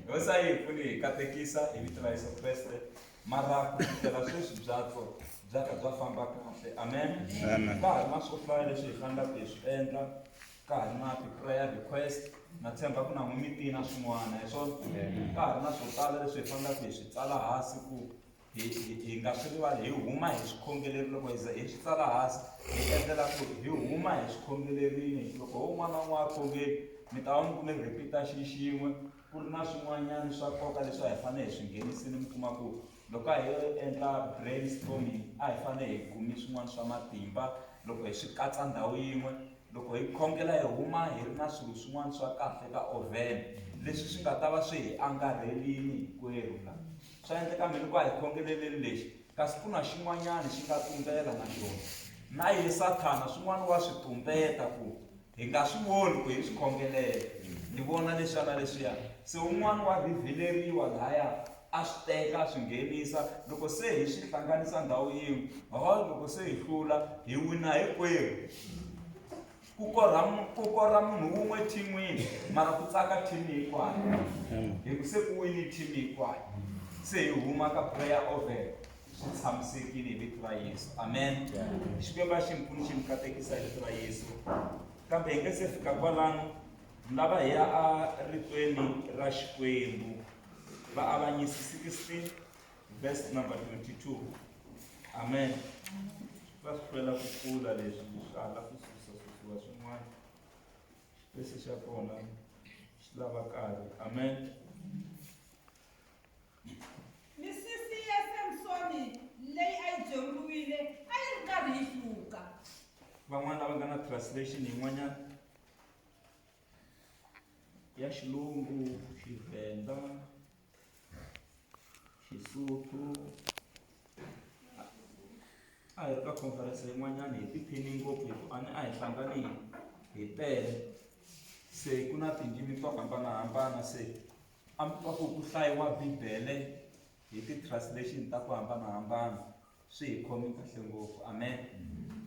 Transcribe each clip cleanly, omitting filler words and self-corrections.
Hosi a yi hi pfuni hi katekisa hi vito ra Yesu Kreste. Mara ku fikela sweswi byatso bya ka bya famba kahle. Amen. Amen. Ka ha ri na swo hlaya leswi hi fanelaka hi swi endla. Ka ha ri na ti-prayer request. Na tshemba ku na n'wi mi tina swin'wana hi swona. Ka ha ri na swo tala leswi hi fanelaka hi swi tsala hansi ku hi hi hi nga swi rivali hi huma hi swikhongeleri loko hi ze hi swi tsala hansi hi endlela ku hi huma hi swikhongelerini loko un'wana na un'wana a khongeli mi ta va mi kume repeat-a xi xin'we ku ri na swin'wanyana swa nkoka leswi a hi fanele hi swi nghenisini mi kuma ku loko a hi endla brainstorming a hi fanele hi kumi swin'wana swa matimba loko hi swi katsa ndhawu yin'we loko hi khongela hi huma hi ri na swilo swin'wana swa kahle ka oven leswi swi nga ta va swi hi angarhelini hinkwerhu la Swa endleka mi loko a hi khongeleleni lexi, kasi ku na xin'wanyana xi nga tumbela na xona. Na ye Sathana swin'wana wa swi tumbeta ku hi nga swi voni ku hi swi khongelela. Hi vona leswiya na leswiya. Se un'wana wa reveal-eriwa lahaya a swi teka a swi nghenisa, loko se hi swi hlanganisa ndhawu yin'we, ho loko se hi hlula hi wina hinkwerhu. Ku korha ku korha munhu wun'we thin'wini mara ku tsaka team hinkwayo hi ku se ku wini team hinkwayo se hi huma ka prayer oven swi tshamisekile hi vito ra Yesu amen Xikwembu a xi mi pfuni xi mi katekisa hi vito ra Yesu kambe hi nge se fika kwalano lava hi ya a ritweni ra Xikwembu vaavanyisi 16 Verse number 22. Amen. Va swi hlwela ku kula leswi swa hala ku susa susiwa swin'wana. Xipese xa kona xi lava nkarhi. Amen. Misisi ya Samsoni leyi a yi byewuriwile a yi ri karhi yi hluka. Van'wana lava nga na translation yin'wanyana ya xilungu, Xivhenda, Xisuthu a hi ri ka conference yin'wanyana hi tiphini ngopfu hi ku a ni a hi hlangani hi tele se ku na tindzimi to hambanahambana se a mi twa ku ku hlayiwa bibele hi ti-translation ta ku hambanahambana swi hi khomi kahle ngopfu amen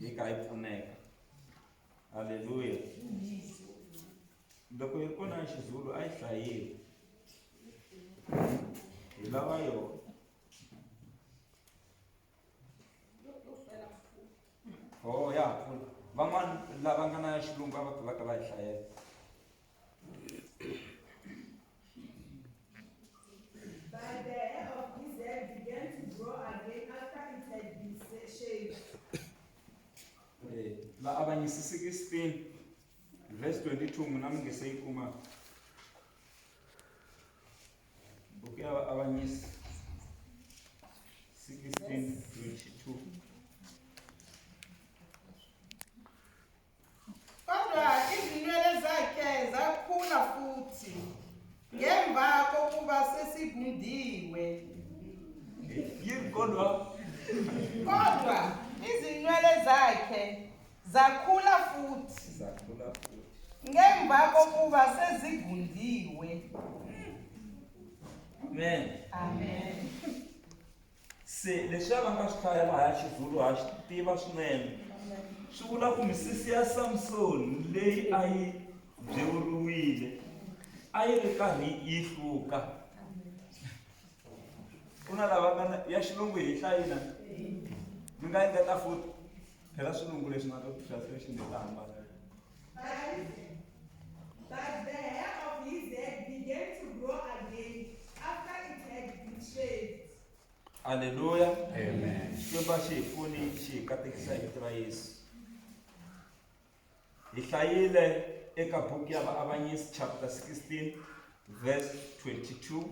hi kha hi pfuneka halleluya Loko yi ri kona ya Xizulu a yi hlayiwi. Hi lava yona. Oh ya ha pfula. Van'wana lava nga na ya xilungu a va va ka va yi hlayela. But the hair of his head began to grow again after it had been shaved. Eh, Vaavanyisi 16 Verse 22 n'wina mi nge se yi kuma buku ya vaavanyisi 16:22 Kodwa izinwele zakhe zakhula futhi ngemva kokuba sesigundiwe. Yini kodwa? Kodwa izinwele zakhe Zakhula futhi. Zakhula futhi. Ngemva kokuba sezigundiwe. Amen. Amen. Se leswiya va nga swi hlaya laha Xizulu ha xi tiva swinene. Swi vula ku misisi ya Samsoni leyi a yi byewuriwile a yi ri karhi yi hluka. Ku na lava nga na ya xilungu hi hlayina. Mi nga engeta futhi. Phela swilungu leswi na translation leti hambana. But the hair of his head began to grow again after it had been shaved. Hallelujah. Amen. Xikwembu a xi hi pfuni xi hi katekisa hi vito ra Yesu. Hi hlayile eka buku ya Vaavanyisi chapter 16 verse 22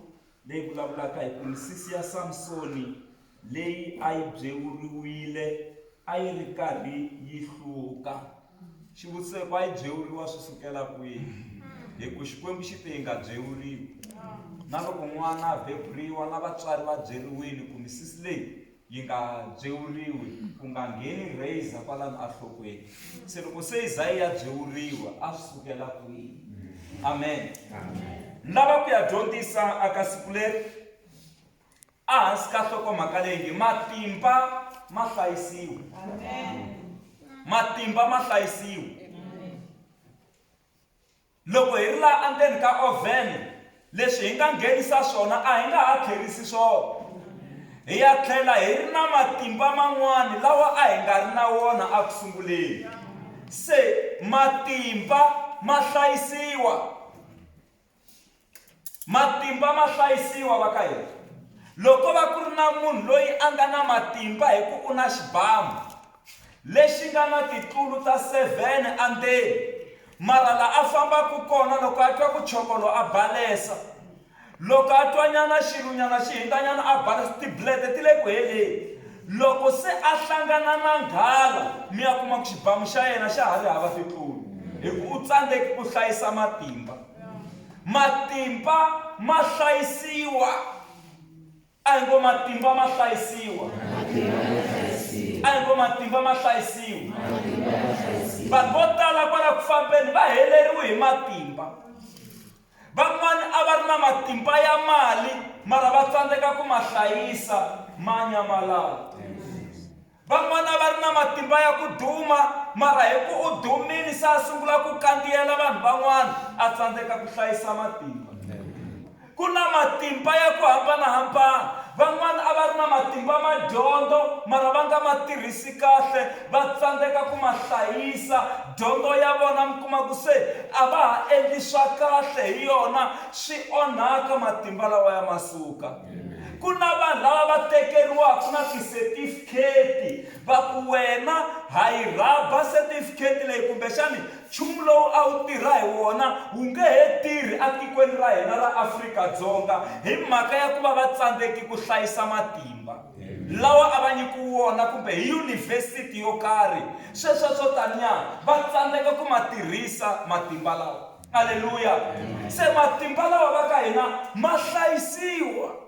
leyi vulavulaka hi ku misisi ya Samsoni leyi a yi byewuriwile a yi ri karhi yi hluka. Xivutiso ku a yi byewuriwa swi sukela kwihi? Hi ku Xikwembu xi te yi nga byewuriwi. Na loko n'wana a beburiwa na vatswari va byeriwile ku misisi leyi yi nga byewuriwi ku nga ngheni razor kwalano enhlokweni se loko se yi za yi ya byewuriwa a swi sukela kwihi amen lava ku ya dyondzisa aka siku leri ehansi ka nhlokomhaka leyi nge matimba ma hlayisiwa matimba ma hlayisiwa Loko hi ri laha endzeni ka ovhene, Leswi hi nga nghenisa swona a hi nga ha tlherisi swona. Hi ya tlhela hi ri na matimba man'wana lawa a hi nga ri na wona eku sunguleni. Se matimba ma hlayisiwa. Matimba ma hlayisiwa va ka hina. Loko va ku ri na munhu loyi a nga na matimba hi ku u na xibamu lexi nga na titlulu ta sevhene endzeni, mara la a fambaka kona loko a twa ku chokolo a balesa, loko a twanyana xilunyana xi hindzanyana a balesa, tibulete ti le ku heleni. Loko se a hlangana na nghala mi ya kuma ku xibamu xa yena xa ha ri hava titlulu hi ku u tsandzeki ku hlayisa matimba. Matimba ma hlayisiwa. A hi ngo matimba ma hlayisiwa. A hi ngo matimba ma hlayisiwa. Vanhu vo tala kwala ku fambeni va heleriwe hi matimba. Van'wana a va ri na matimba ya mali mara va tsandzeka ku ma hlayisa ma nyamalala. Van'wana a va ri na matimba ya ku duma mara hi ku u dumile se a sungula ku kandziyela vanhu van'wana a tsandzeka ku hlayisa matimba. Ku na matimba ya ku hambanahambana. Van'wana a va ri na matimba ma dyondzo mara va nga ma tirhisi kahle va tsandzeka ku ma hlayisa. Dyondzo ya vona mi kuma ku se a va ha endli swa kahle hi yona swi onhaka matimba lawa ya ma suka. Ku na vanhu lava va tekeriwaka na tisetifikheti va ku wena ha yi rhaba setifikheti leyi kumbexani nchumu lowu a wu tirha hi wona wu nge he tirhi etikweni ra hina ra Afrika-Dzonga hi mhaka ya ku va va tsandzeki ku hlayisa matimba lawa a va nyikiwe wona kumbe hi yunivhesiti yo karhi sweswo swo taniya va tsandzeka ku ma tirhisa matimba lawa. Aleluya! Se matimba lawa va ka hina ma hlayisiwa.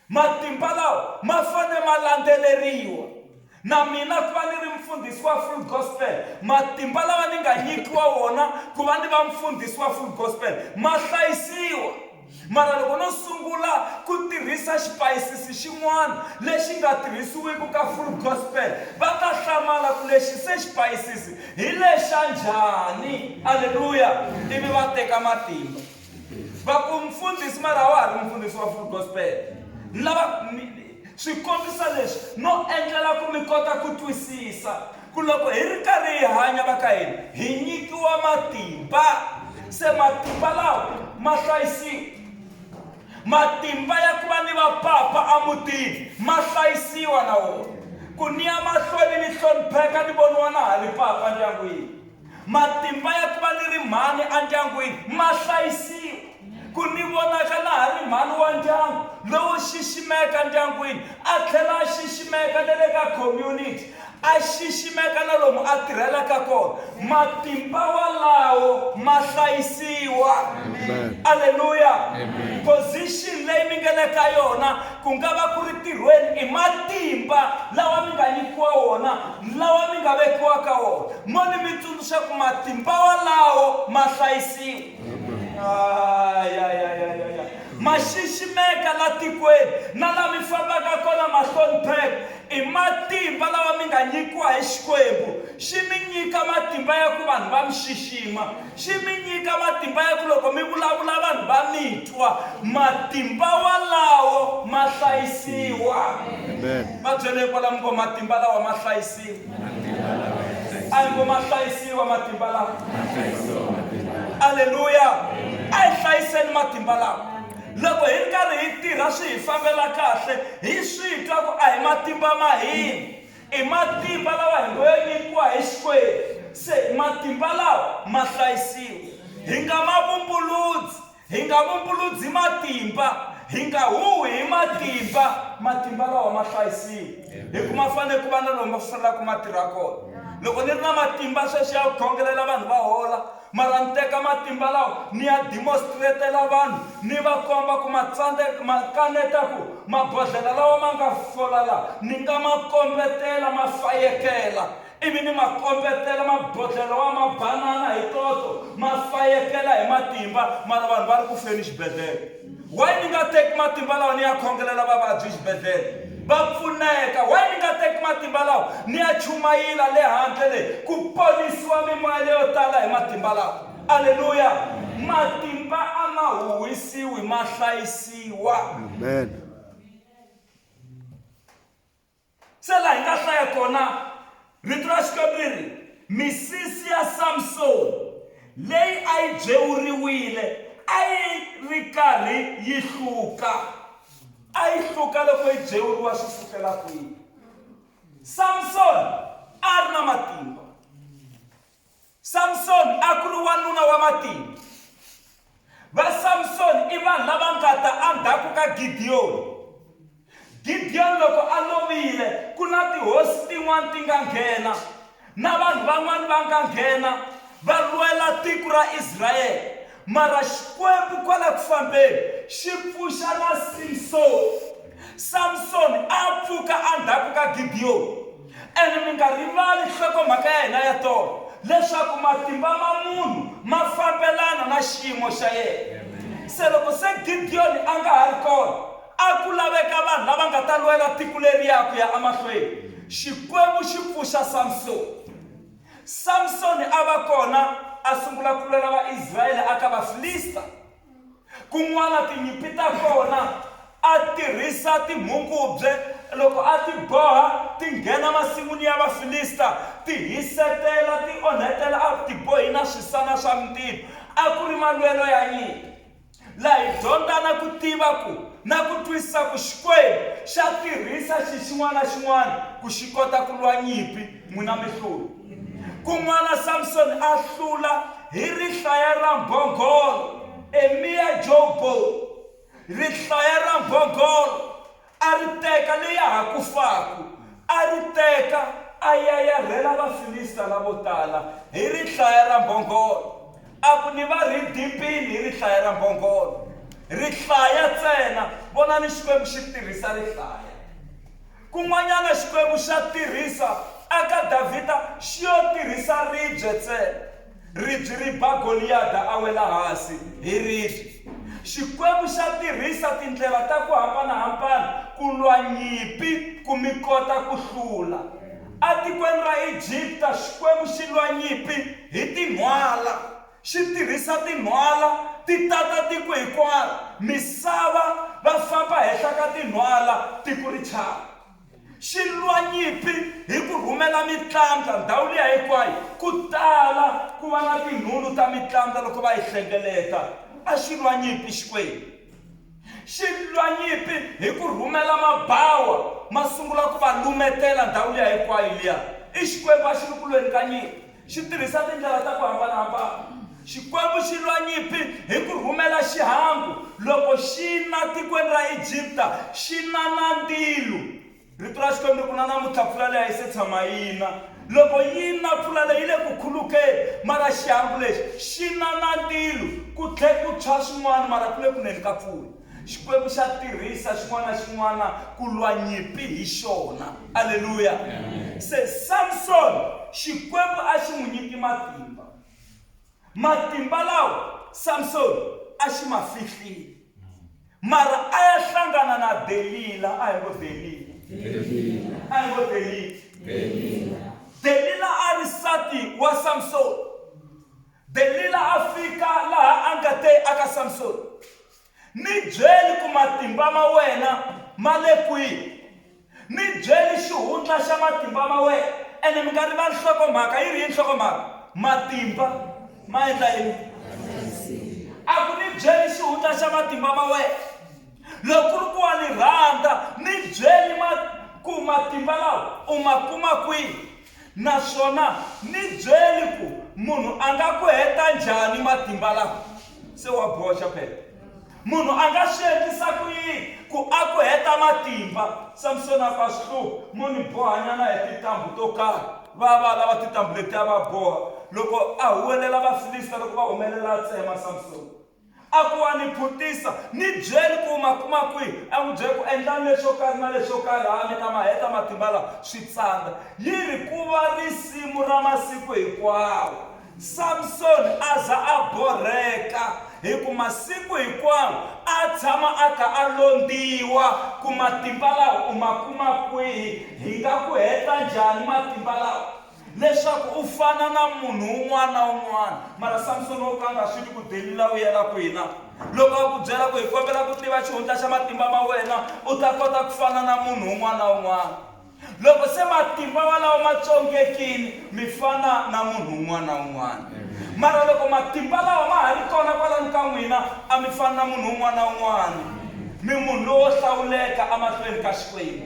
Matimba lawa ma fanele ma landzeleriwa. Na mina ku va ni ri mufundhisi wa Full Gospel, matimba lawa ni nga nyikiwa wona ku va ni va mufundhisi wa Full Gospel ma hlayisiwa. Mara loko no sungula ku tirhisa xipayisisi xin'wana lexi nga tirhisiwiki ka Full Gospel, va ta hlamala ku lexi se xipayisisi hi lexa njhani. Aleluya! Ivi va teka matimba. Va ku, Mufundhisi, mara a wa ha ri mufundhisi wa Full Gospel. Ni lava swi kombisa leswi no endlela ku mi kota ku twisisa ku loko hi ri karhi hi hanya va ka hina hi nyikiwa matimba. Se matimba lawa ma hlayisiwa. Matimba ya ku va ni vapapa emutini ma hlayisiwa na wona. Ku ni ya mahlweni ni hlonipheka ni voniwa na ha ri papa ndyangwini. Matimba ya ku va ni ri mhani endyangwini ma hlayisiwa. Ku ni vonaka na ha ri mhani wa ndyangu lowo xiximeka ndyangwini, a tlhela a xiximeka na le ka community, a xiximeka na lomu a tirhelaka kona. Matimba walawo ma hlayisiwa. Aleluya! Position leyi mi nga le ka yona, ku nga va ku ri tirhweni, i matimba lawa mi nga nyikiwa wona, lawa mi nga vekiwa ka wona. Mo ni mi tsundzuxa ku matimba walawo ma hlayisiwa. Ayayayayaya. Ma xiximeka la tikweni na la mi fambaka kona ma hlonipheka. I matimba lawa mi nga nyikiwa hi Xikwembu. Xi mi nyika matimba ya ku vanhu va mi xixima. Xi mi nyika matimba ya ku loko mi vulavula vanhu va mi twa. Matimba walawo ma hlayisiwa. Va byeleni kwala mi ngo matimba lawa ma hlayisiwa. A hi ngo ma hlayisiwa matimba lawa. Aleluya! A hi hlayiseni matimba lawa. Loko hi ri karhi hi tirha swi hi fambela kahle, hi swi twa ku a hi matimba ma hina, i matimba lawa hi ngo yo nyikiwa hi Xikwembu. Se matimba lawa ma hlayisiwa. Hi nga ma vumbuludzi, hi nga vumbuludzi matimba, hi nga huhi hi matimba, matimba lawa ma hlayisiwa. Hi ku ma fanele ku va na lomu ma fanelaka ma tirha kona. Loko ni ri na matimba sweswi ya ku khongelela vanhu va hola, Mara ni teka matimba lawa ni ya demonstratela vanhu ni va komba ku ma tsandeka ma kaneta ku mabodlhela lawa ma nga fola la ni nga ma kombetela ma fayekela ivi ni ma kombetela mabodlhela wa mabanana hi toto ma fayekela hi matimba mara vanhu va ri ku feni xibedhlele. Why ni nga teki matimba lawa ni ya khongelela vavabyi xibedhlele va pfuneka? Why ni nga teki matimba lawa ni ya chumayila le handle le ku ponisiwa mimoya leyo tala hi matimba lawa? Aleluya! Matimba a ma. ma huhwisiwi ma hlayisiwa. Amen. Se laha hi nga hlaya kona rito ra Xikwembu ri ri, Misisi ya Samsoni leyi a yi byewuriwile a yi ri karhi yi hluka. A yi hluka loko yi byewuriwa swi sukela kwihi? Samsoni a ri na matimba. Samsoni a ku ri wanuna wa matimba. Va Samsoni i vanhu lava nga ta endzhaku ka Gidiyoni. Gidiyoni loko a lovile, ku na tihosi tin'wana ti nga nghena, na vanhu van'wana va nga nghena va lwela tiko ra Israyele. Mara Xikwembu kwala ku fambeni xi pfuxa na Simsoni. Samsoni a pfuka endzhaku ka Gidiyoni. Ene mi nga rivali nhlokomhaka ya hina ya tolo, leswaku matimba ma munhu ma fambelana na xiyimo xa yena. Se loko se Gidiyoni a nga ha ri kona, a ku laveka vanhu lava nga ta lwela tiko leriya ku ya emahlweni. Xikwembu xi pfuxa Samsoni. Samsoni a va kona a sungula ku lwela Vaisrayele aka Vafilista. Kun'wana tinyimpi ta kona a tirhisa timhungubye, loko a ti boha ti nghena masin'wini ya Vafilista, ti hisetela, ti onhetela, a ti bohi na swisana swa mintirho. A ku ri malwelo ya nyimpi. Laha hi dyondza na ku tiva ku na ku twisisa ku Xikwembu xa tirhisa xi xin'wana na xin'wana ku xi kota ku lwa nyimpi, n'wina mi hlula. Kun'wana Samsoni a hlula hi rihlaya ra mbhongolo, Emiya Joe Rihlaya ra mbhongolo a ri teka leya ha ku faku, a ri teka a yayarhela Vafilista lavo tala hi rihlaya ra mbhongolo. A ku ni va rhidimpini hi rihlaya ra mbhongolo. Rihlaya ntsena, vonani Xikwembu xi tirhisa rihlaya. Kun'wanyana Xikwembu xa tirhisa aka Davhida xi yo tirhisa ribye ntsena. Ribye ri ba Goliyada a wela hansi hi ribye. Xikwembu xa tirhisa tindlela ta ku hambana-hambana ku lwa nyimpi ku mi kota ku hlula. Atikweni ra Egipta Xikwembu xi lwa nyimpi hi tinhwala. Xi tirhisa tinhwala ti tata tiko hinkwaro, misava va famba henhla ka tinhwala, tiko ri chava. Xi lwa nyimpi hi ku rhumela mitlambla ndhawu liya hinkwayo, ku tala ku va na tinhulu ta mitlambla loko va yi hlengeleta. A xi lwa nyimpi Xikwembu. Xi lwa nyimpi hi ku rhumela mabawa ma sungula ku va lumetela ndhawu liya hinkwayo liya. I Xikwembu a xi ri ku lweni ka nyimpi. Xi tirhisa tindlela ta ku hambana-hambana. Xikwembu xi lwa nyimpi hi ku rhumela xihangu. Loko xi na tikweni ra Egipta, xi na na ndzilo. Rito ra Xikwembu ri ku, Na namuntlha mpfula leyi a yi se tshama yi na. Loko yi na, mpfula leyi yi le ku khulukeni, mara xihangu lexi xi na na ndzilo, ku tlhe ku tshwa swin'wana, mara ku le ku neni ka mpfula. Xikwembu xa tirhisa xin'wana na xin'wana ku lwa nyimpi hi xona. Aleluya! Se Samsoni, Xikwembu a xi n'wi nyiki matimba. Matimba lawa Samsoni a xi ma fihlile. Mara a ya hlangana na Delila, a hi ngo Delila. A hi ngo Delila. Delila a ri nsati wa Samsoni. Delila a fika laha a nga te aka Samsoni, Ni byeli ku matimba ma wena ma le kwihi. Ni byeli xihundla xa matimba ma wena. Ene mi nga rivali nhlokomhaka. Yi ri yini nhlokomhaka? Matimba ma endla yini? A ku ni byeli xihundla xa matimba ma wena. Loko ku ri ku wa ni rhandza, ni byeli ma ku matimba lawa u ma kuma kwihi. Naswona ni byeli ku munhu a nga ku heta njhani matimba lawa. Se wa boxa phela. Munhu a nga swi endlisa ku yini ku a ku heta matimba? Samsoni a ku, A swi hluphi, mo ni bohanyana hi tintambhu to karhi. Va va lava tintambhu letiya va boha. Loko a huwelela Vafilista loko va humelela a tsema Samsoni. A ku, Wa ni phutisa, ni byeli ku u ma kuma kwihi. A n'wi byela ku, Endlani leswo karhi na leswo karhi, ha mi ta ma heta matimba lawa. Swi tsandza. Yi ri ku va risimu ra masiku hinkwawo. Samsoni a za a borheka, hi ku masiku hinkwawo a tshama a kha a londziwa ku matimba lawa u ma kuma kwihi, hi nga ku heta njhani matimba lawa. Leswaku u fana na munhu un'wana na un'wana. Mara Samsoni wo ka a nga swi twi ku Delila u yela kwihi na? Loko a ku byela ku hi kombela ku tiva xihundla xa matimba ma wena, u ta kota ku fana na munhu un'wana na un'wana. Loko se matimba walawo ma tsongekile, mi fana na munhu un'wana na un'wana. Mara loko matimba lawa ma ha ri kona kwalano ka n'wina, a mi fani na munhu un'wana na un'wana. Mi munhu lowo hlawuleka emahlweni ka Xikwembu.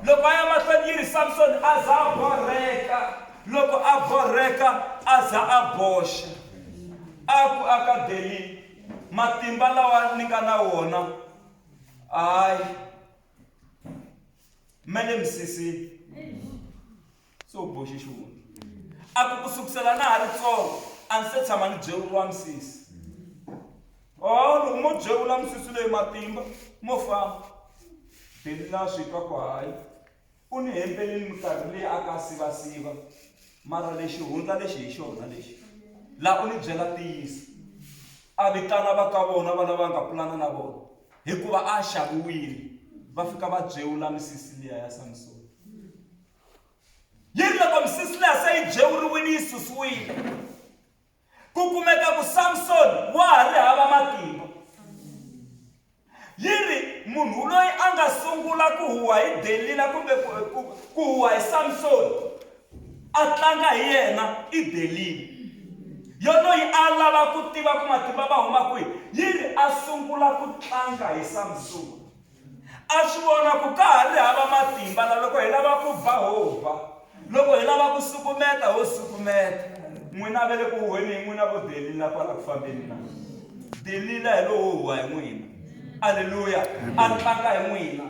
Loko a ya mahlweni yi ri Samsoni a za a borheka, loko a borheka a za a boxa. A ku aka Delila, Matimba lawa ni nga na wona, hayi. Ma le misisini. Se u boxe xihundla. A ku ku sukusela na ha ri tsongo a ndzi se tshama ni byewuriwa misisi. Oh, loko mo byewula misisi leyi matimba mo famba. Delila swi twa ku hayi u ni hembelini minkarhi leyi a ka sivasiva mara lexi hundla lexi hi xona lexi la u ni byela ntiyiso a vitana va ka vona va lava nga pulana na vona hikuva a xaviwile va fika va byewula misisi liya ya Samsoni yi ri loko misisi liya se yi byewuriwile yi susiwile ku kumeka ku Samsoni wa ha ri hava matimba yi ri munhu loyi a nga sungula ku huwa hi Delila kumbe ku huwa hi Samsoni a tlanga hi yena i Delila yoloyi a lava ku tiva ku matimba ma huma kwihi yi ri a sungula ku tlanga hi Samsoni a swi vona ku ka ha ri hava matimba la loko hi lava ku ba ho ba loko hi lava ku sukumeta ho sukumeta n'wina ve le ku huhweni hi n'wina vo Delila kwala ku fambeni na Delila hi lowo huha hi n'wina aleluya a tlanga hi n'wina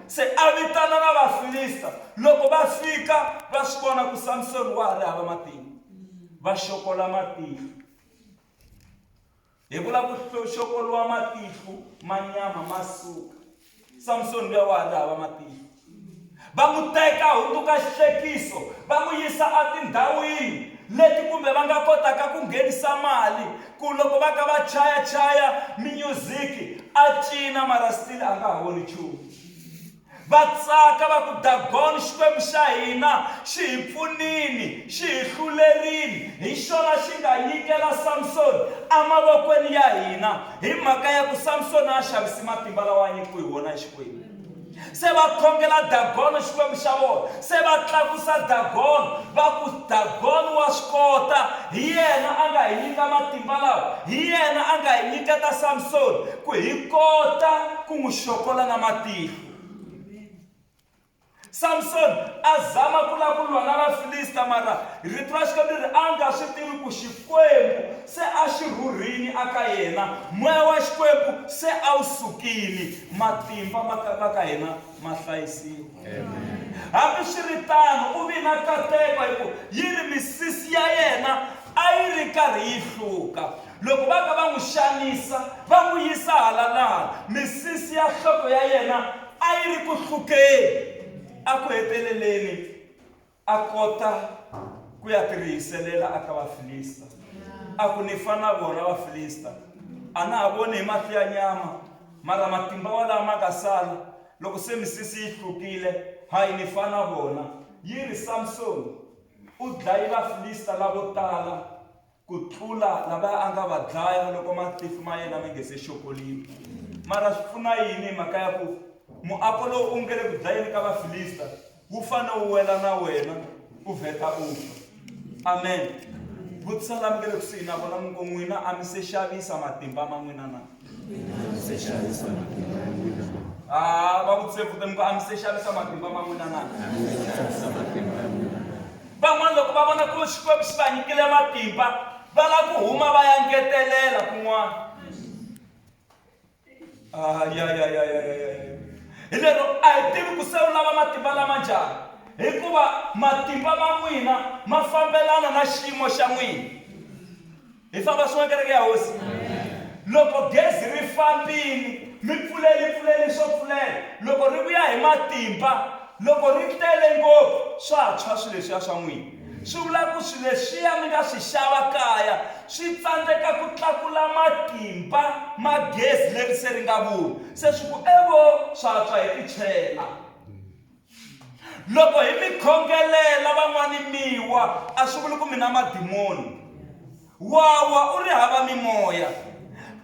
se a vitana na Vafilista loko va fika va swi vona ku Samsoni wa ha ri hava matimba va xokola matihlo hi vula ku xokoliwa matihlo ma nyama ma suka Samsoni luya wa ha ri hava matihlo va n'wi teka hundzuka xihlekiso va n'wi yisa etindhawini leti kumbe va nga kotaka ku nghenisa mali ku loko va ka va chayachaya minyuziki a cina mara still a nga ha voni nchumu va tsaka va ku Dagon Xikwembu xa hina xi hi pfunini xi hi hlulerini hi xona xi nga nyikela Samsoni emavokweni ya hina hi mhaka ya ku Samsoni a xavisi matimba lawa a nyikiwe hi wona hi Xikwembu se va khongela Dagon Xikwembu xa vona se va tlakusa Dagon va ku Dagon wa swi kota hi yena a nga hi nyika matimba lawa hi yena a nga hi nyiketa Samsoni ku hi kota ku n'wi xokola na matihlo Samsoni a zama ku lava ku lwa na Vafilista mara rito ra Xikwembu ri ri a nga swi tivi ku Xikwembu se a xi rhurhini aka yena moya wa Xikwembu se a wu sukile matimba ma ka ma ka hina ma hlayisiwa hambi swi ri tano u vi na kateko hi ku yi ri misisi ya yena a yi ri karhi yi hluka loko va ka va n'wi xanisa va n'wi yisa hala na hala misisi ya nhloko ya yena a yi ri ku hlukeni a ku heteleleni a kota ku ya tirihiselela aka Vafilista a ku ni fana na vona Vafilista a na ha voni hi mahlo ya nyama mara matimba walawa ma nga sala loko se misisi yi hlukile hayi ni fana na vona yi ri Samsoni u dlaye Vafilista lavo tala ku tlula lavaya a nga va dlaya loko matihlo ma yena ma nge se xokoliwa mara swi pfuna yini hi mhaka ya ku muako lowu u nge le ku dlayeni ka Vafilista wu fane wu wela na wena u vheta u fa amen vutisa lami nge le kusuhi na vona mi ngo n'wina a mi se xavisa matimba ma n'wina na a va vutise futi mi ngo a mi se xavisa matimba ma n'wina na Van'wana loko va vona ku Xikwembu xi va nyikile matimba va lava ku huma va ya ngetelela kun'wana. Ayayayayayaya. Hi lero a hi tivi ku se u lava matimba lama njhani hikuva matimba ma n'wina ma fambelana na xiyimo xa n'wina. Hi famba swin'we kereke ya Hosi. Loko gezi ri fambile mi pfuleli pfuleli swo pfulela loko ri vuya hi matimba loko ri tele ngopfu swa tshwa swilo leswiya swa n'wina swi vula ku swilo leswiya mi nga swi xava kaya swi tsandzeka ku tlakula matimba ma gezi leri se ri nga vuya se swi ku evo swa tshwa hi tichela. Loko hi mi khongelela van'wani mi wa, a swi vuli ku mi na madimoni. Wa wa u ri hava mimoya.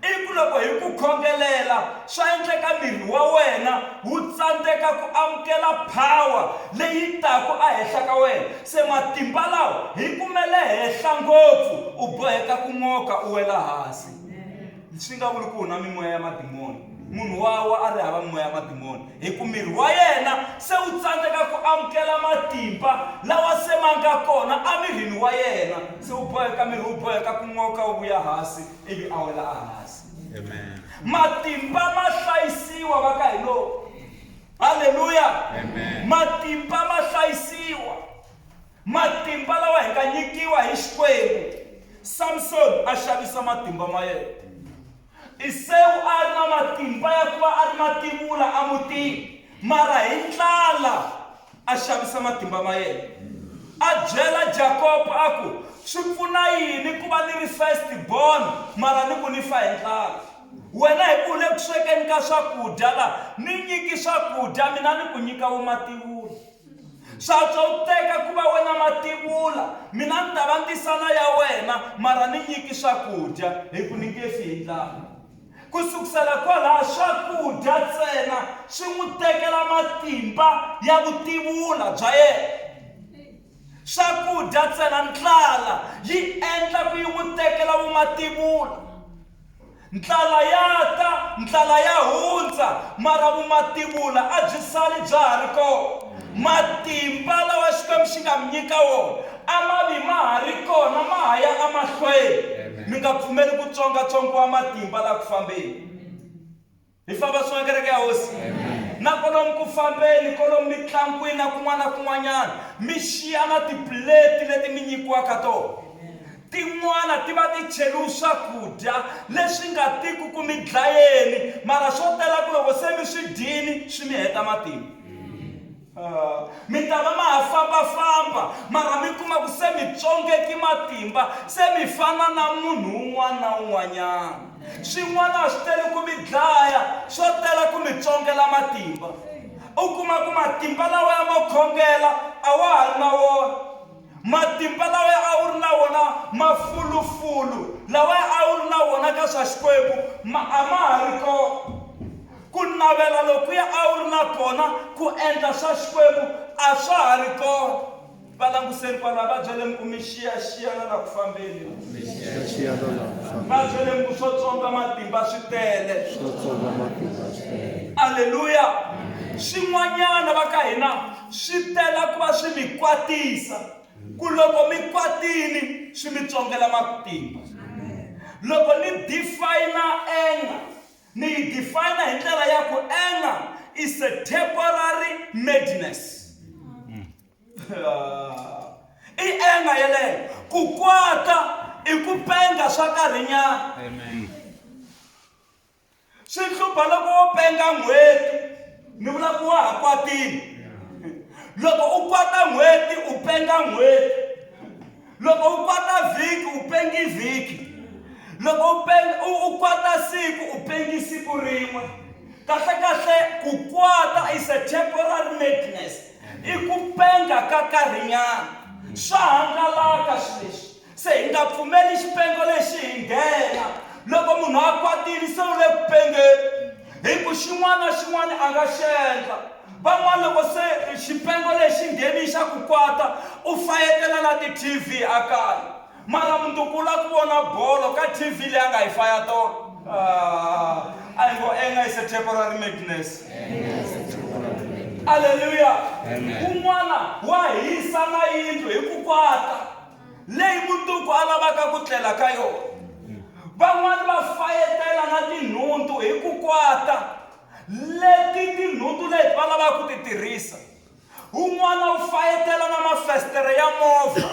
I ku loko hi ku khongelela swa endleka miri wa wena wu tsandzeka ku amukela power leyi taku ehenhla ka wena. Se matimba lawa hi ku ma le henhla ngopfu u boheka ku n'oka u wela hansi. Swi nga vuli ku u na mimoya ya madimoni. Munhu wa wa a ri hava mimoya ya madimoni hi ku miri wa yena se wu tsandzeka ku amukela matimba lawa se ma nga kona emirini wa yena. Se wu boheka miri wu boheka ku n'oka wu vuya hansi ivi a wela ehansi. Amen. Matimba ma hlayisiwa va ka hi lowu. Haleluya. Amen. Matimba ma hlayisiwa. Matimba lawa hi nga nyikiwa hi Xikwembu. Samson a xavisa matimba ma yena. Esewu a ri na matimba ya ku va a ri mativula emutini, mara hi ndlala a xavisa matimba ma yena. A byela Jakobo a ku, Swi pfuna yini ku va ni ri first born mara ni ku ni fa hi ndlala? Wena hi ku u le ku swekeni ka swakudya la, ni nyiki swakudya mina ni ku nyika vumativula. Swa u teka ku va wena mativula, mina ni ta va ntisana ya wena, mara ni nyiki swakudya, hi ku ni nge fi hi ndlala. Ku sukusela kwalaho swakudya ntsena swi n'wi tekela matimba ya vutivula bya yena. Swakudya ntsena ndlala yi endla ku yi n'wi tekela vumativula. Ndlala ya ta, ndlala ya hundza, mara vumativula a byi sali bya ha ri kona. Matimba lawa Xikwembu xi nga mi nyika wona a ma vi ma ha ri kona, ma ha ya emahlweni. Mi nga pfumeli ku tsongatsongiwa matimba la ku fambeni. Hi famba swin'we kereke ya Hosi. Na kolomu ku fambeni, kolomu mitlangwini na kun'wana na kun'wanyana, mi xiya na tipuleti leti mi nyikiwaka tona. Tin'wana ti va ti cheriwe swakudya leswi nga tiku ku mi dlayeni, mara swo tala ku loko se mi swi dyini swi mi heta matimba. Mi ta va ma ha famba-famba, mara mi kuma ku se mi tsongeki matimba, se mi fana na munhu un'wana na un'wanyana. Swin'wana a swi teli ku mi dlaya, swo tela ku mi tsongela matimba. U kuma ku matimba lawaya mo khongela a wa ha ri na wona. Matimba lawaya a wu ri na wona mafulufulu lawaya a wu ri na wona ka swa Xikwembu ma a ma ha ri kona. Ku navela lokuya a wu ri na kona ku endla swa Xikwembu a swa ha ri kona. Va languseni kwalaho, va byeleni ku mi xiyaxiyana la ku fambeni. Va byeleni ku swo tsonga matimba swi tele. Aleluya! Swin'wanyana va ka hina swi tela ku va swi mi kwatisa, ku loko mi kwatini swi mi tsongela matimba. Loko ni define anger, Ni yi define hi ndlela ya ku anger is a temporary madness. I anger yeleyo. Ku kwata i ku penga swa nkarhinyana. Amen. Swi hlupha loko wo penga n'hweti, ni vula ku wa ha kwatile. Loko u kwata n'hweti u penga n'hweti. Loko u kwata vhiki u pengi vhiki. Loko u penga u kwata siku u pengi siku rin'we. Kahle kahle ku kwata is a temporary madness. I ku penga ka karhinyana. Swa hangalaka swilo leswi. Se hi nga pfumeli xipengo lexi hi nghena. Loko munhu a kwatile se u le ku pengeni. Hi ku xin'wana na xin'wana a nga xi endla. Van'wana loko se xipengo lexi ngheni xa ku kwata u fayetela na ti-TV a kaya. Mara mundzuku u lava ku vona bolo ka TV leyi a nga yi faya tolo. Ah, a hi ngo anger is a temporary madness. Aleluya. Un'wana wa hisa na yindlu hi ku kwata leyi mundzuku a lavaka ku tlela ka yona. Van'wana va fayetela na tinhundzu hi ku kwata. Leti tinhundzu leti va lavaka ku ti tirhisa. Un'wana u fayetela na mafestere ya movha.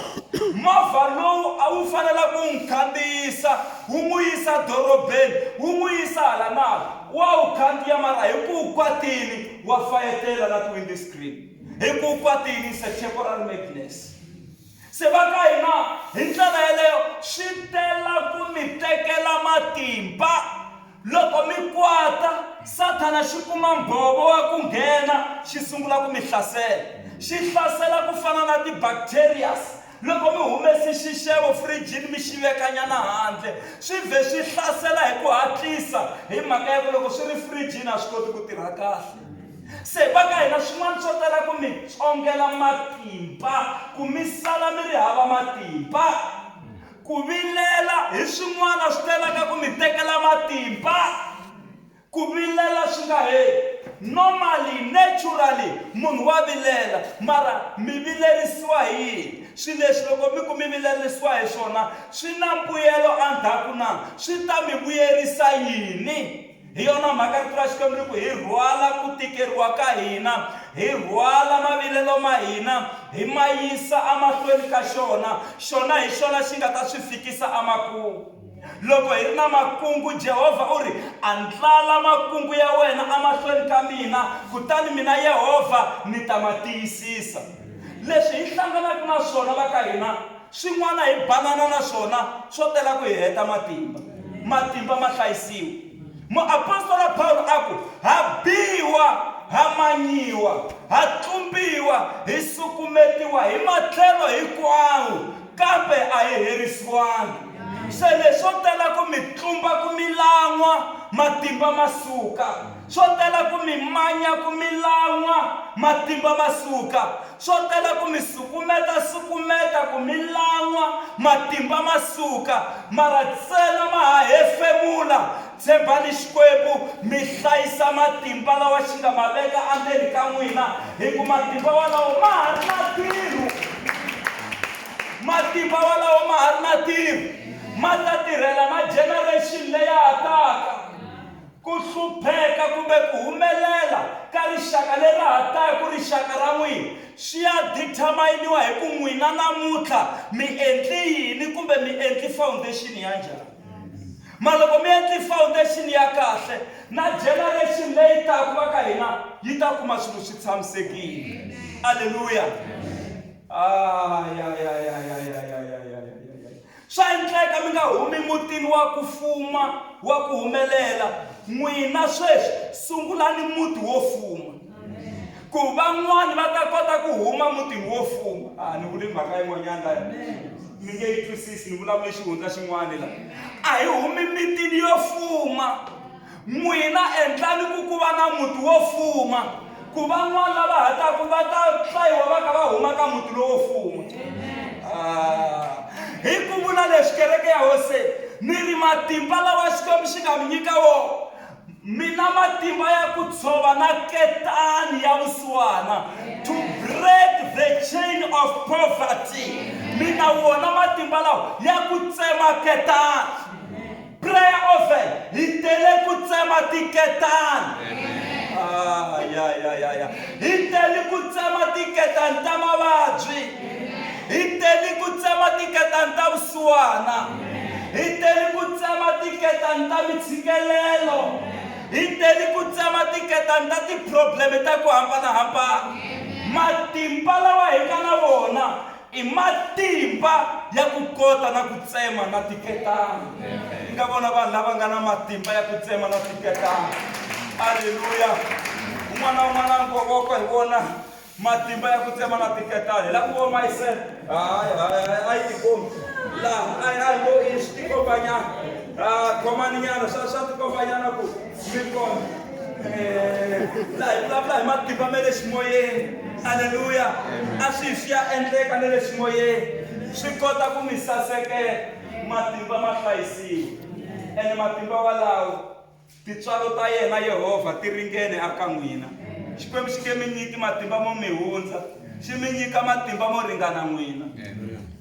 Movha lowu a wu fanela ku n'wi khandziyisa wu n'wi yisa dorobeni, wu n'wi yisa hala na hala, wa wu khandziya mara hi ku wu kwatile wa fayetela na ti-windscreen. Hi ku wu kwatile, it's a temporary madness. Se va ka hina hi ndlela yeleyo swi tela ku mi tekela matimba. Loko mi kwata, Sathana xi kuma mbhovo wa ku nghena xi sungula ku mi hlasela. Xi hlasela ku fana na ti-bacterias. Loko mi humese xixevo firijini mi xi vekanyana handle, swi vhe swi hlasela hi ku hatlisa hi mhaka ya ku loko swi ri firijini a swi koti ku tirha kahle. Se va ka hina swin'wana swo tala ku mi tsongela matimba, ku mi sala mi ri hava matimba. Ku vilela hi swin'wana swi telaka ku mi tekela matimba. Ku vilela swi nga heli. Normally, naturally, munhu wa vilela. Mara mi vilerisiwa hi yini? Swilo leswi loko mi ku mi vilerisiwa hi swona swi na mbuyelo endzhaku na? Swi ta mi vuyerisa yini? Hi yona mhaka Rito ra Xikwembu ri ku hi rhwala ku tikeriwa ka hina, hi rhwala mavilelo ma hina, hi ma yisa emahlweni ka xona. Xona hi xona xi nga ta swi fikisa emakumu. Loko hi ri na makungu, Jehovha u ri, Andlala makungu ya wena emahlweni ka mina, kutani mina Yehovha ni ta ma tiyisisa. Leswi hi hlanganaka na swona va ka hina, swin'wana hi banana na swona swo tela ku hi heta matimba. Matimba ma hlayisiwa. Muapostola Pawulo a ku, Ha biwa, ha manyiwa, ha tlumbiwa, hi sukumetiwa hi matlhelo hinkwawo, kambe a hi herisiwangi. Se leswo tala ku mi tlumba ku mi lan'wa, matimba ma suka. Swo tala ku mi manya ku mi lan'wa, matimba ma suka. Swo tala ku mi sukumeta sukumeta ku mi lan'wa, matimba ma suka. Mara ntsena ma ha hefemula, tshembani Xikwembu, mi hlayisa matimba lawa xi nga ma veka endzeni ka n'wina, hi ku matimba walawo ma ha ri na ntirho. Matimba walawo ma ha ri na ntirho, ma ta tirhela na generation leya ha taka. Ku hlupheka kumbe ku humelela ka rixaka leri ra ha taka, rixaka ra n'wina, swi ya determine-iwa hi ku n'wina namuntlha mi endli yini kumbe mi endli foundation ya njhani. Mara loko mi endli foundation ya kahle, na generation leyi taka va ka hina yi ta kuma swilo swi tshamisekile. Aleluya! Ayayayayayayayayayaya. Swa endleka mi nga humi mutini wa ku fuma wa ku humelela. N'wina sweswi sungulani muti wo fuma, ku van'wani va ta kota ku huma mutini wo fuma. A ni vuli mhaka yin'wanyana la mi nge yi twisisi, ni vulavule xihundla xin'wana la. A hi humi mitini yo fuma. N'wina endlani ku ku va na muti wo fuma, ku van'wana lava ha taku va ta hlayiwa va ka va huma ka muti lowo fuma. Ah, hi ku vula leswi kereke ya Hosi, ni ri matimba lawa Xikwembu xi nga mi nyika wona, mi na matimba ya ku tshova na ketani ya vusiwana, to break the chain of poverty. Mi na wona matimba lawa ya ku tsema ketani. Prayer oven hi tele ku tsema tiketani. Ah, ya ya ya ya. Hi tele ku tsema tiketani ta mavabyi. Hi tele ku tsema tiketani ta vusiwana. Hi tele ku tsema tiketani ta mitshikelelo. Hi tele ku tsema tiketani ta ti-problem ta ku hambanahambana. Matimba lawa hi nga na wona I matimba ya ku kota na ku tsema na tiketani. Ni nga vona vanhu lava nga na matimba ya ku tsema na tiketani. Aleluya! Un'wana na un'wana a nkovoko hi vona matimba ya ku tsema na tiketani. Hi la ku vo mayisela. Hayi, hayi, hayi, a yi tikombi. Laha a yi a yi ngo i swi tikombanyana. Ah, khomani nyana, swa swa tikombanyana ku mi kona. Eh, laha hi vulavula hi matimba ma le ximoyeni. Aleluya! A swi swi ya endleka na le ximoyeni. Swi kota ku mi sasekela. Matimba ma hlayisiwa. Ene matimba walawo, tintswalo ta yena Yehovha ti ringene aka n'wina. Xikwembu xi nge mi nyiki matimba mo mi hundza, xi mi nyika matimba mo ringana n'wina.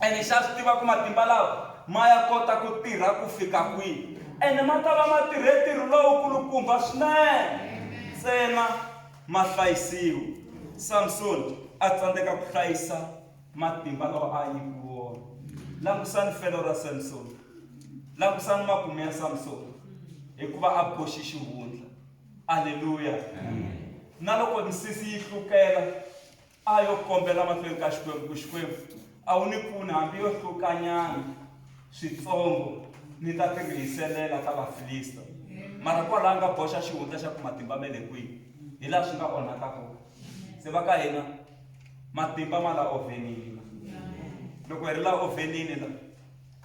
Ene xa swi tiva ku matimba lawa ma ya kota ku tirha ku fika kwihi. Ene ma ta va ma tirhe ntirho lowukulukumba swinene ntsena ma hlayisiwa. Samsoni a tsandzeka ku hlayisa matimba lawa a a nyikiwe wona. Langusani felo ra Samsoni. Langusani makumu ya Samsoni, hikuva a boxe xihundla. Aleluya! Na loko misisi yi hlukela, A yo kombela mahlweni ka Xikwembu ku, Xikwembu, a wu ni pfuni hambi yo hlukanyana switsongo, ni ta tirihiselela ka Vafilista. Mara kwalaho a nga boxa xihundla xa ku matimba ma le kwihi, hi laha swi nga onhaka kona. Se va ka hina, matimba ma la ovhenini. Loko hi ri laha ovhenini la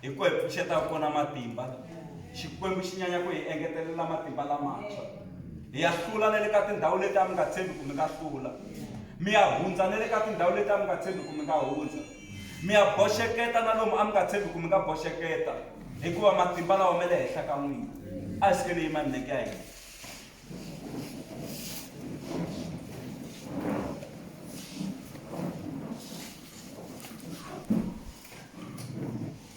hi ko hi pfuxetaka kona matimba la. Xikwembu xi nyanya ku hi engetelela matimba lamantshwa. Hi ya hlula na le ka tindhawu leti a mi nga tshembi ku mi nga hlula. Mi ya hundza na le ka tindhawu leti a mi nga tshembi ku mi nga hundza. Mi ya boxeketa na lomu a mi nga tshembi ku mi nga boxeketa, hikuva matimba lawa ma le henhla ka n'wina. A hi sukeni hi yima milenge ya hina.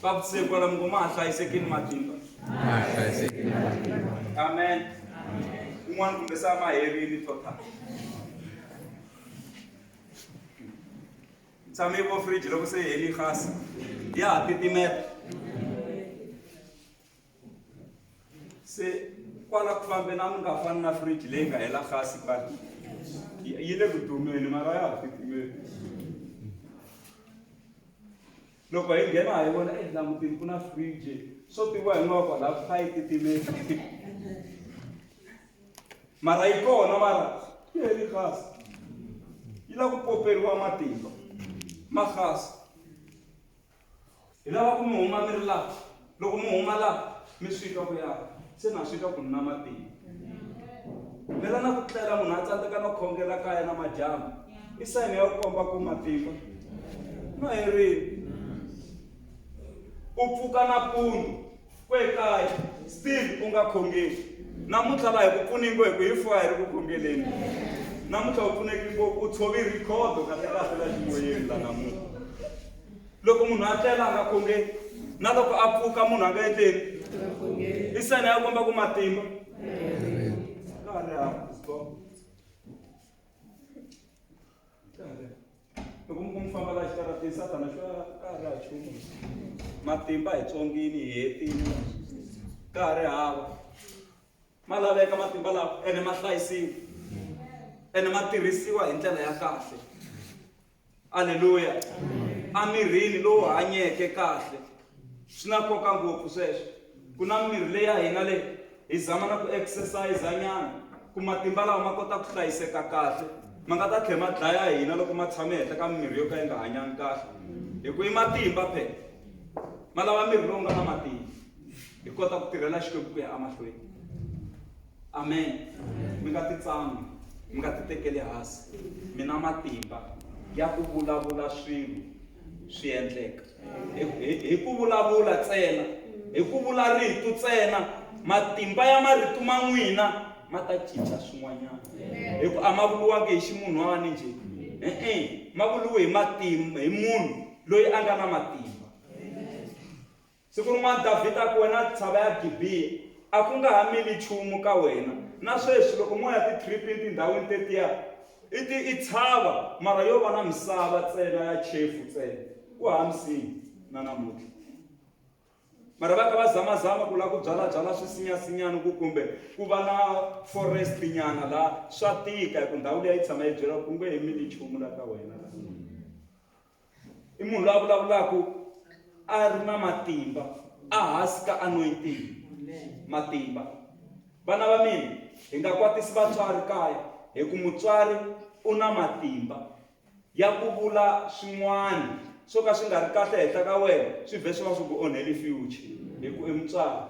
Va vutisile kwala mi ngo ma ha hlayisekile matimba? Ma ha hlayisekile matimba. Amen. Un'wana kumbe se a ma herile total. Tshame yi vo fridge loko se yi heli gas ya ha titimela. Se kwala ku fambeni a mi nga fani na fridge leyi nga hela gas kwala. Yi le ku dumeni mara ya ha titimeli. Loko hi nghena ha yi vona eh la mutini ku na fridge swo tiviwa hi n'wana kwala ku yi titimeli. Mara yi kona mara yi heli gas. Yi lava ku poperiwa matimba ma gas. Hi lava ku mi huma mi ri laha. Loko mi huma laha mi swi twa ku ya se na swi twa ku ni na matimba. Mela na ku tlela munhu a tsandzeka no khongela kaya na madyambu i sayini ya ku komba ku matimba ma herile. U pfuka nampundzu kwekaya still u nga khongeli. Namuntlha laha hi ku pfuni ngo hi ku hi fuwa hi ri ku khongeleni. Namuntlha u pfuneki ngopfu u tshovi rhikhodo kahle kahle la ximoyeni la namuntlha. Loko munhu a tlela a nga khongeli na loko a pfuka munhu a nga endleni i sayini ya ku komba ku matimba ka ha ri hava is gone. Ka ha ri hava. Loko mi ku mi famba laha xitarateni sathana xo ka ha ri hava nchumu matimba hi tswongini hi hetini ka ha ri hava ma laveka matimba lawa ene ma hlayisiwa ene ma tirhisiwa hi ndlela ya kahle. Aleluya! Emirini lowu hanyeke kahle. Swi na nkoka ngopfu sweswo. Ku na mirhi leyi ya hina leyi hi zama na ku exercise nyana ku matimba lawa ma kota ku hlayiseka kahle ma nga ta tlhela ma dlaya hina loko ma tshame henhla ka mimirhi yo ka yi nga hanyanga kahle hi ku i matimba phela ma lava miri lowu nga na matimba hi kota ku tirhela Xikwembu ku ya emahlweni. Amen. Mi nga titsan'wi, mi nga titekeli hansi. Mi na matimba ya ku vulavula swilo swi endleka. Hi ku vulavula ntsena, hi ku vula rito ntsena, matimba ya marito ma n'wina ma ta cinca swin'wanyana. Hi ku a ma vuriwangi hi ximunhwani njhe, e-e, ma vuriwe hi matimba, hi munhu loyi a nga na matimba. Siku rin'wana Davhida a ku, Wena ntshava ya Gibiya, a ku nga ha mili nchumu ka wena. Na sweswi loko mo ya titripini tindhawini tetiya, i ti i tshava, mara yo va na misava ntsena ya chefu ntsena. Ku hava misinya na namuntlha. Mara va kha va zamazama ku lava ku byalabyala swisinyasinyani ku kumbe ku va na forest nyana laha, swa tika hi ku ndhawu liya yi tshama yi byeriwa ku nge he mili nchumu la ka wena la. I munhu loyi a vulavulaka a ri na matimba a hansi ka anointing matimba vana va mina hi nga kwatisi vatswari kaya hi ku mutswari u na matimba ya ku vula swin'wana swo ka swi nga ri kahle henhla ka wena swi vhe swi va swi ku onheli future hi ku i mutswari.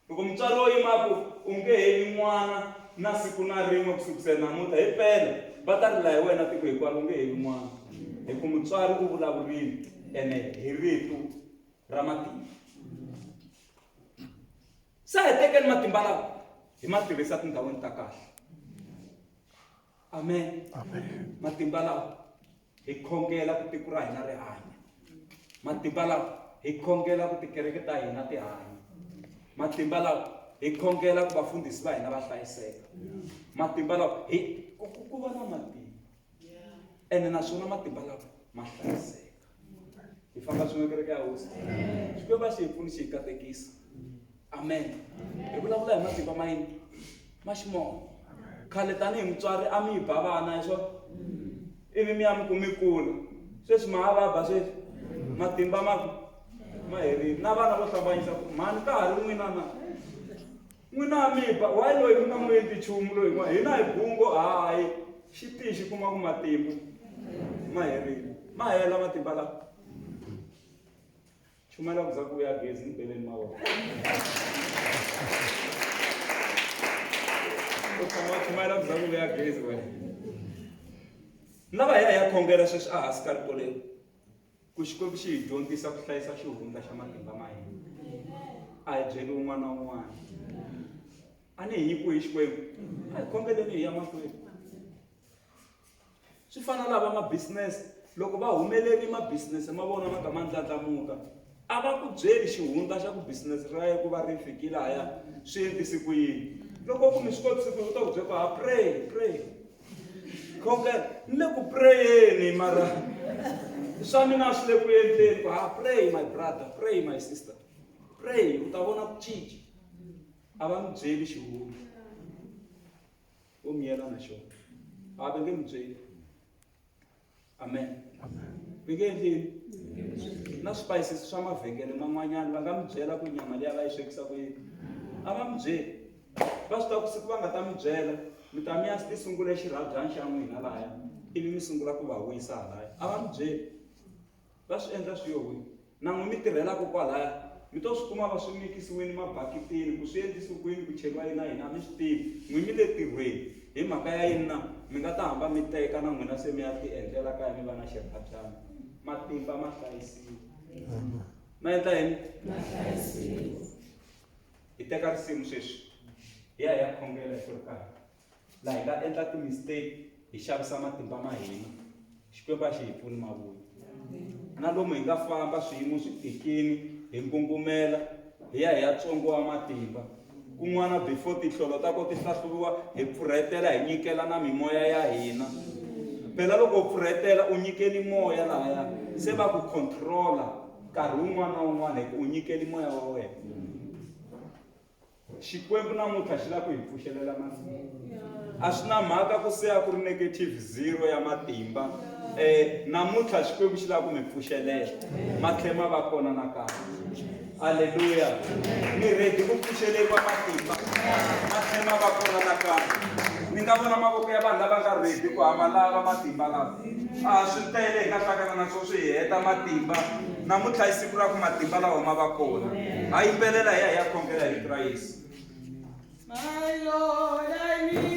Loko mutswari wo yima a ku, U nge he vi n'wana na siku na rin'we ku sukusela namuntlha, hi mpela va ta rila hi wena tiko hinkwaro, u nge he vi n'wana. Hi ku mutswari u vulavurile ene hi rito ra matimba. Se a hi tekeni matimba lawa hi ma tirhisa tindhawini ta kahle. Amen. Amen. Matimba lawa hi khongela ku tiko ra hina ri hanya. Matimba lawa hi khongela ku tikereke ta hina ti hanya. Matimba lawa hi khongela ku vafundhisi va hina va hlayiseka. Matimba lawa hi ku ku va na matimba. Ene naswona matimba lawa ma hlayiseka. Hi famba swin'we kereke ya Hosi. Xikwembu a xi hi pfuni xi hi katekisa. Amen. Hi vulavula hi matimba ma yini? Ma ximoya. Khale tanihi mutswari a mi ba vana hi swona? Ivi mi ya mi ku mi kula. Sweswi ma ha va ba sweswi? Matimba ma ku ma herile. Na vana vo hlambanyisa ku mhani ka ha ri n'wina na. N'wina a mi ba why loyi mi nga n'wi endli nchumu loyi n'wana hina hi bungo hayi xi tiyi xi kuma ku matimba ma herile. Ma hela matimba lawa. Chumayela ku za ku vuya gezi ni beleni mavoko. U tshama wa chumayela ku za ku vuya gezi wena. Lava hi ya hi ya khongela sweswi a hansi ka rito leri. Ku Xikwembu xi hi dyondzisa ku hlayisa xihundla xa matimba ma hina. A hi byeli un'wana na un'wana. A ni hi nyikiwe hi Xikwembu. A hi khongeleni hi ya mahlweni. Swi fana lava ma business loko va humeleli ma business ma vona ma ka ma ndlandlamuka a va ku byeli xihundla xa ku business ra ye ku va ri fikile haya swi endlisi ku yini loko ku mi swi kotisi ku u ta ku byela ku ha pray pray khongela ni le ku prayeni mara swa mina swi le ku endleni ku ha pray my brother pray my sister pray u ta vona ku cinca a va mi byeli xihundla vo miyela na xona a va nge mi byeli amen mi nge endlini na swipayisisi swa mavhengele man'wanyana va nga mi byela ku nyama liya va yi swekisa ku yini a va mi byeli va swi tiva ku siku va nga ta mi byela mi ta mi ya ti sungula xirhabyani xa n'wina lahaya ivi mi sungula ku va wisa halaya a va mi byeli Va swi endla swi yo hwi. Na n'wi mi tirhelaka kwalaya, mi to swi kuma va swi mikisiwini mabakitini, ku swi endlisiwe ku yini, ku cheriwa yini na yini, a mi swi tivi. N'wi mi le tirhweni. Hi mhaka ya yini na? Mi nga ta hamba mi teka na n'wina se mi ya tiendlela kaya mi va na xirhabyana. Matimba ma hlayisiwa. Ma endla yini? Ma hlayisiwa. Hi teka risimu sweswi. Hi ya hi ya khongela hi ku ri karhi. Laha hi nga endla ti-mistake hi xavisa matimba ma hina Xikwembu a xi hi pfuni mavuya na lomu hi nga famba swiyimo swi tikini hi ngungumela hi ya hi ya tsongiwa matimba kun'wana before tinhlolo ta ko ti hlahluviwa hi pfurhetela hi nyikela na mimoya ya hina phela loko u pfurhetela u nyikeli moya lahaya se va ku controla nkarhi wun'wana na wun'wana hi ku u nyikeli moya wa wena Xikwembu namuntlha xi lava ku hi pfuxelela matimba. A swi na mhaka ku se a ku ri negative zero ya matimba. Namuntlha Xikwembu xi lava ku mi pfuxelela ma tlhe ma va kona nakambe. Aleluya. Mi ready ku pfuxeleriwa matimba ma tlhe ma va kona nakambe. Ni nga vona mavoko ya vanhu lava nga ready ku hava lava matimba lava. A swi tele hi nga hlangana na swo swi hi heta matimba. Namuntlha i siku ra ku matimba lawa ma va kona. Ha yimbelela hi ya hi ya khongela hi vito ra Yesu. My Lord, I need